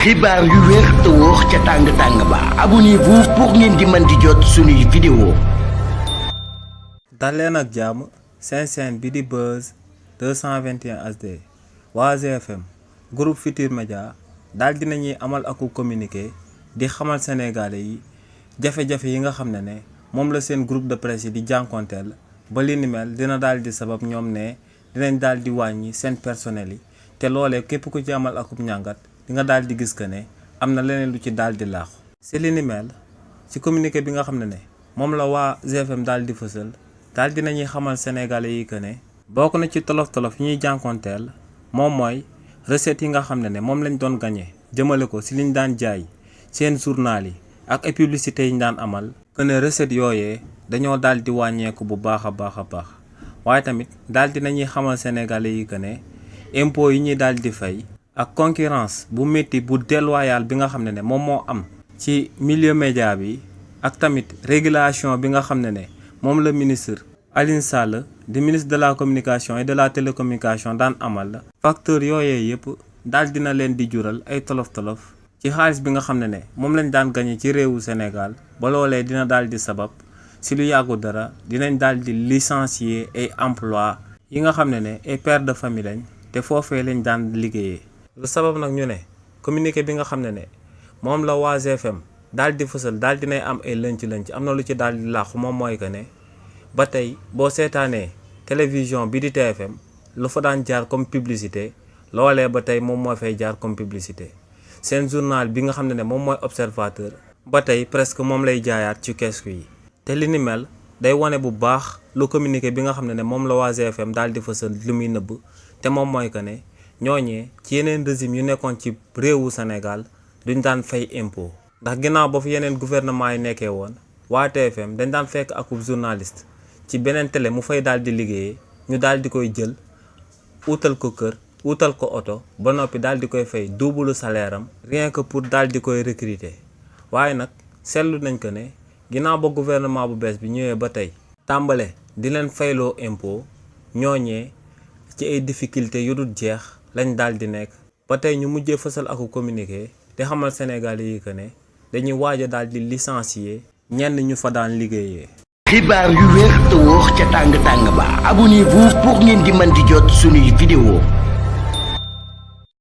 xibaar yu wér te wóor ca tàng-tàng ba abonnez-vous pour ngeen di mën di jot suñuy vidéo. dal leen ak jàmm seen chaîne bi di Buzz 221 HD waa GFM groupe Futurs Médias daal dinañuy amal aku communiqué di xamal sénégalais yi jafe-jafe yi nga xam ne moom la seen groupe de presse yi di jànkonteel ba li ni mel dina daal di sabab ñoom ne dinañ daal di wàññi seen personnel yi te loolee képp ku ci amal akub njàngat di nga daal di gis que ne am na leneen lu ci daal di laaxu si li ni mel ci communiqué bi nga xam ne moom la waa GFM daal di fësal daal dinañuy xamal sénégalais yi que ne bokk na ci tolof-tolof yi ñuy jànkonteel moom mooy recette yi nga xam ne moom lañ doon gagné jëmale ko si liñ daan jaay seen journal yi ak ay publicité yi ñu daan amal que ne recette yooyee dañoo daal di wàññeeku bu baax a baax waaye tamit daal dinañuy xamal sénégalais yi que ne impôt yi ñuy daal di fay ak concurrence bu métti bu déloyale bi nga xam ne moom moo am ci milieu média bi ak tamit régulation bi nga xam ne moom la ministre Alioune Sall di ministre de la communication et de la télécommunication daan amal facteur yooyee yëpp daal dina leen di jural ay tolof-tolof ci xaalis bi nga xam ne moom lañ daan gagné ci réewu Sénégal ba loolee dina daal di sabab si lu yàggu dara dinañ daal di licencier ay emploi yi nga xam ne ay pères de famille lañ te foofee lañ daan liggéeyee. lu sabab nag ñu ne communiqué bi nga xam ne moom la waa GFM daal di fësal daal dinay am ay lënc am na lu ci daal di làqu moom mooy que ne ba tey boo seetaanee télévision bi di TFM lu fa daan jaar comme publicité loolee ba tey moom moo fay jaar comme publicité seen journal bi nga xam ne moom mooy observateur ba tey presque moom lay jaayaat ci kees yi te li ni mel day wane bu baax lu communiqué bi nga xam ne moom la waa GFM daal di fësal lu muy nëbb te moom mooy que ne ñooñee ci yeneen régime yu nekkoon ci réewu Sénégal duñ daan fay impôt ndax ginnaaw ba fi yeneen gouvernement yi nekkee woon waa TFM dañ daan fekk akub journaliste ci beneen télé mu fay daal di liggéeyee ñu daal di koy jël utal ko kër utal ko oto ba noppi daal di koy fay double salaire am rien que pour daal di koy recruter waaye nag seetlu nañ ko ne ginnaaw ba gouvernement bu bees bi ñëwee ba tey tàmbale di leen fayloo impôt ñooñee ci ay difficultés yu dul jeex lañ daal di nekk ba tey ñu mujjee fësal aku communiqué di xamal Sénégalais yi que ne dañuy waaj a daal di licencier ñenn ñu fa daan liggéeyee. xibaar yu wér te wóor ca tàng-tàng ba abonnez-vous pour ngeen di mën di jot suñuy vidéo.